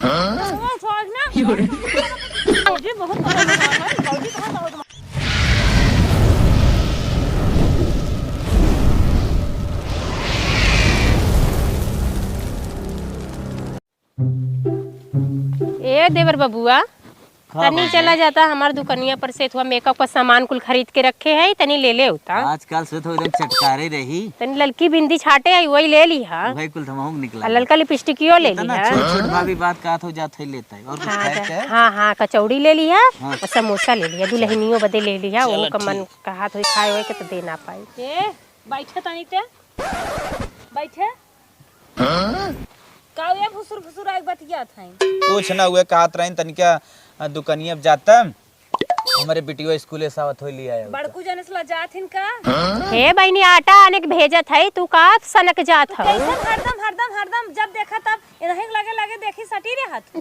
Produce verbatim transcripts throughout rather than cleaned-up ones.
हाँ? वो छोड़ ना। भौजी बहुत बदमाश है, भौजी बहुत बदमाश। ए देवर बबुआ, हाँ, तनी भौजी। चला जाता हमार दुकनिया पर से थोड़ा मेकअप का सामान कुल खरीद के रखे है, तनी ले ले उता। आजकल से तो एकदम चटकारे रही। तनी ललकी बिंदी छाटे है, वही ले ली हा। वही कुल धमाऊंग निकला। आ ललका लिपस्टिकियो ले ली इतना हा। छोट छोट भाभी बात कहत हो जात है लेता है। और कुछ हाँ, खाए तो, के? हाँ, हाँ, कचौड़ी ले ली हा हाँ। और समोसा ले ली हा, दुल्हनियों बदे ले ली हा, चलो वो का मन ठीक। कहा तो खाए होए के तो दे ना पाई। ए, बैठे तनी ते, बैठे। का ये फुसुर फुसुर आग बतियात हैं? कुछ ना हुए, कहत रही तनिका, अ, दुकनिया अब जाता, हमरे बिटिया स्कूले से आवत होई, ले आया होता। बड़कू जने से लजात हिन का? हे बहिनी, आटा आने के भेजत है, तू का सनक जात है? कैसन हरदम, हरदम, हरदम जब देखा तब इन्हीं लगे, लगे देखी सटी रहत हो।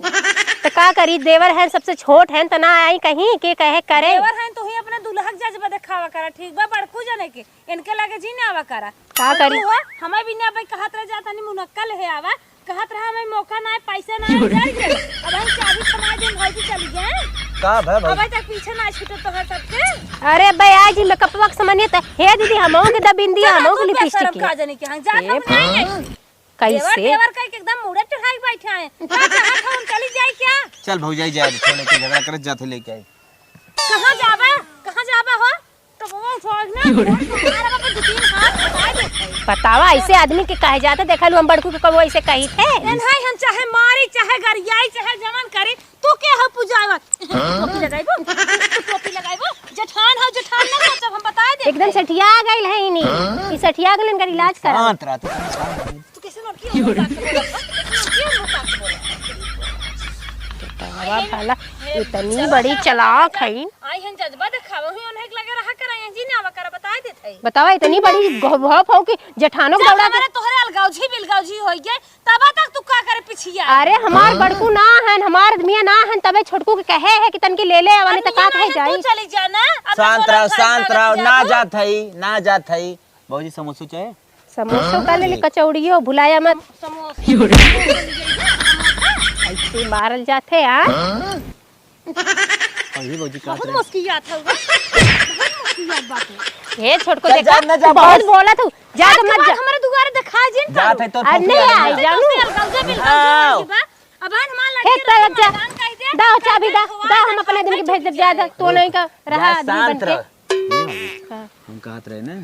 तो का करी, देवर हैं, सबसे छोट हैं, तो ना आई कहीं के कहे करे। देवर हैं, तू ही अपने दुल्हक जज्बा देखावा करा, ठीक बा? बड़कू जने के इनके लगे जी ना आवा करा। का करी? तू हुआ, हमें भी ना भाई कहत रह जाता नहीं मुनक्का ले आवा, कहत रहा हमें मौका ना है, पैसे ना है, डर गए। अब हम चाबी थमा दे, भौजी चली गए। का भा भौजी? अब तक पीछे ना छूटे तोहर सबके। अरे बे, आज ही मेकअपवा के सामान त, हे दीदी, हमहू के द बिंदी, चल, हमहू तू के लिपस्टिक बेशरम के। का जाने के, हाँ, जा ए, सब नहीं है। कैसे? देवर, देवर कह के एकदम मुड़े चढ़ाई बैठे हैं। का चाहत हो, हम चली जाए क्या? चल भौजाई, जाए दे, छोड़ के झगड़ा करत जाते लेके आई। कहाँ जाबा? कहाँ जाबा हो? तो वो छोड़ ना, हमारा बाबा दो तीन हाथ बता देते। बतावा, ऐसे आदमी के कहे जाते, देखा लू हम बड़कू के कबो ऐसे कही थे। ए भाई, हम चाहे मारी, चाहे गरियाई, चाहे जमन करी, तू के हो पुजावा? टोपी लगाइबो? तू टोपी लगाइबो? जेठान हो, जेठान ना सोचब, हम बताए दे। एकदम सठिया गइल है इनी। ई सठिया गइल, इनकर इलाज करा। शांत रह तू, शांत रह। तू कैसे लड़की हो? लड़की हो? बतावा भला, इतनी बड़ी चालाक है। आई हन जज्बा देखावे हुई, उन्हें लगे रहा करा, यहीं जी ना आवा करा, बताए देत है। बतावा, इतनी बड़ी घोभोप हो कि जेठानो के जब दौड़ा दे। हमारे तोहरे अलगावजी बिलगावजी होई गए, तब तक तू का करे पिछिया? अरे, हमार बड़कू ना हन, हमार मियाँ ना हन, तबे छोटकू के कहे है कि तनकी ले ले आवा, नहीं तो का कहे जाई? तू चली जा ना, अब शांत रहो, शांत रहो, ना जात है, ना जात है। भौजी, समोसो चाहे? समोसो का ले ले, कचौड़ियो भुलाया मत। समोसा। ऐसे मारल जात है, आ? अरे भौजी, का बहुत करे? मुस्कियात है, बहुत मुस्कियात बात है। हे छोटको, चल, देखा, जा, ना जा, बहुत बस। बोलत हूँ, जा, आज तो के मत बाद जा। हमारे दुआरे दिखा जिन जात है तो अरे फूफी नहीं आ आई, जाओ। तो से अलगौजे मिल हाँ। गौजे बा। अब हमार लड़की हे, तरफ जा। मैदान कह दे, दा, चाबी दा, दा, हम अपने दिन के भेज दे, जा, जा, तो नहीं का रहा जा, आदमी बन शांत के। रह। हाँ। हम कहत रहे ना,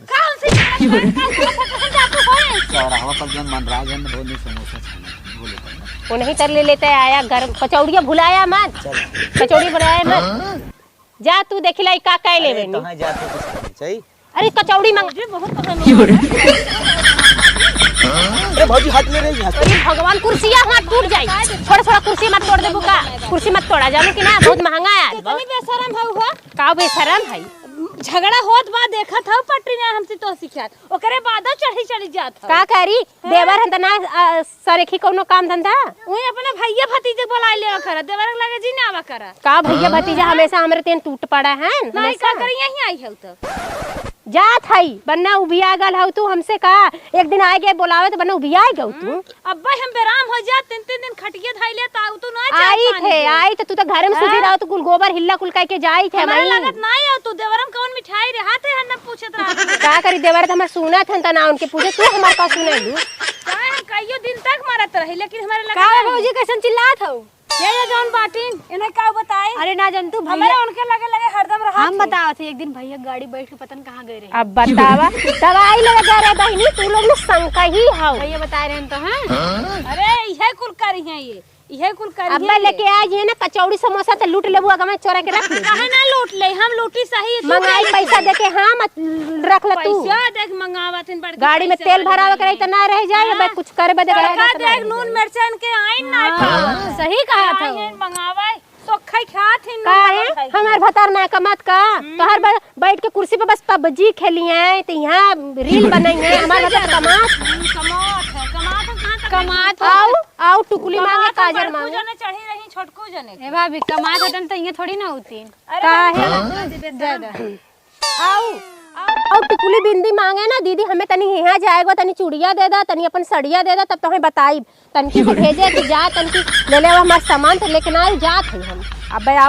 का हमसे झगड़ा कर? का हमसे झगड़ा कर? चौराहा पर जौन मनराज है ना, बहुत नीक समोसा छाना है, बोले पर ना। वो नहीं तर ले लेते आया, गरम कचौड़िया भुलाया मत। चल। कचौड़ी भुलाया मत। हाँ? जा तू देखी लाई का कह लेबे अरे, नी। कहाँ जाते कुछ नहीं चाहिए? अरे कचौड़ी मंग- मुझे बहुत पसंद है। अरे भौजी हाथ ले रही है। अरे भगवान, कुर्सिया हाथ टूट जाई। थोड़ा थोड़ा कुर्सी मत तोड़ देबू का? कुर्सी मत तोड़ा, जानू कि ना, बहुत महंगा है आज। कितनी बेशरम है वो। का बेशरम है? झगड़ा होत बा, देखत हौ पटरी में हमसे तो सिखात, ओकरे बादो चढ़ी चली जात हौ। का करी? हाँ। देवर हन त ना, आ, सरेखी कौनो काम धंधा? उही अपने भैया भतीजे बोलाए लेवा करा, देवर लगे जी ना आवा करा। का भैया भतीजा हमेशा हमरे तेन टूट पड़ा है, नहीं हमेशा? का करी, यहीं आई हौ तो। जात हई, बन्ना उबिया गल हौ तू हमसे का? एक दिन आए गए बोलावे तो बन्ना उबिया गौ तू। अब्बे हम बेराम हो जा, तीन तीन दिन खटिया धाई ले, ताऊ तू ना आई चाहत थे, आई तो तू तो घर में सुधी हाँ? रहो, तू कुल गोबर हिल्ला कुल कह के जाई थे हमारे मई। लगत ना आओ तू, देवरम कौन मिठाई रे? हाथे हन्ना पूछत रहा। का करी देवर त हमार सुनत हन त ना उनके पूछे, तू हमार का सुने लू? चाहे हम कईयो दिन तक मरत रही, लेकिन हमारे लगत का ना भौजी कैसन चिल्लात हौ? ये, ये जौन बाटिन, इन्हें का बताई? अरे ना जानतू भैया। हमारे उनके लगे लगे हरदम रहा हम थे। बतावत है, एक दिन भैया गाड़ी बैठ के पता न कहाँ गए रहे। अब बतावा, दवाई लेवे जा रहे बहिनी, तू लोग ने शंका ही हौ। भैया बताए रहे तो हैं। अरे, इहे कुल करी हैं ये, इहे कुल करी अब्बा हैं लेके ये। आ जी ना, कचौड़ी समोसा तो लूट लेबू, अगवा चोरा के रख लेबू। काहे ना लूट ले, हम लूटी सही, तू मंगाई काहे पैसा लूट ले? दे के, हाँ, मत रख ले तू। पैसा देख मंगावत हैं बड़की गाड़ी में पैसे तेल वाली भरावे के रही गाड़ी। तो ना रह जाए, हाँ। बस कुछ करे बदे तड़का रहे तो ना देख, रह नून जाए। मिर्चन के आइन ना हाँ, खावा। सही कहा था। आइन मंगावे। तो खाई खात ही काहे? नून खाई। हमार भतार ना कमात का? हम्म। तो हर बार बैठ के कुर्सी पे बस पबजी खेली हैं, तो यहाँ रील बनाई हैं, हमार भतार कमात। हम्म, कमात है, कमात है, कहाँ तक कमात है? आओ, आओ टुकुली मांगे, कमात है, काजर बड़कू मांगे। जने चढ़ी रही, छोटकू जने। ए भाभी, कमात होतन तो ये थोड़ी ना होती। अरे काहे? हाँ, दे दे। आऊ, अउर टिकुली बिंदी माँगे ना, "दीदी, हमें तनी हियाँ जाएगो, तनी चूड़िया दे दा, तनी अपन सड़िया दे दा, तब तोहें बताइब।" तनकी से भेजे कि जा, तनकी ले ले हमार सामान, तो लेके ना आई, जात है हम। अब आवा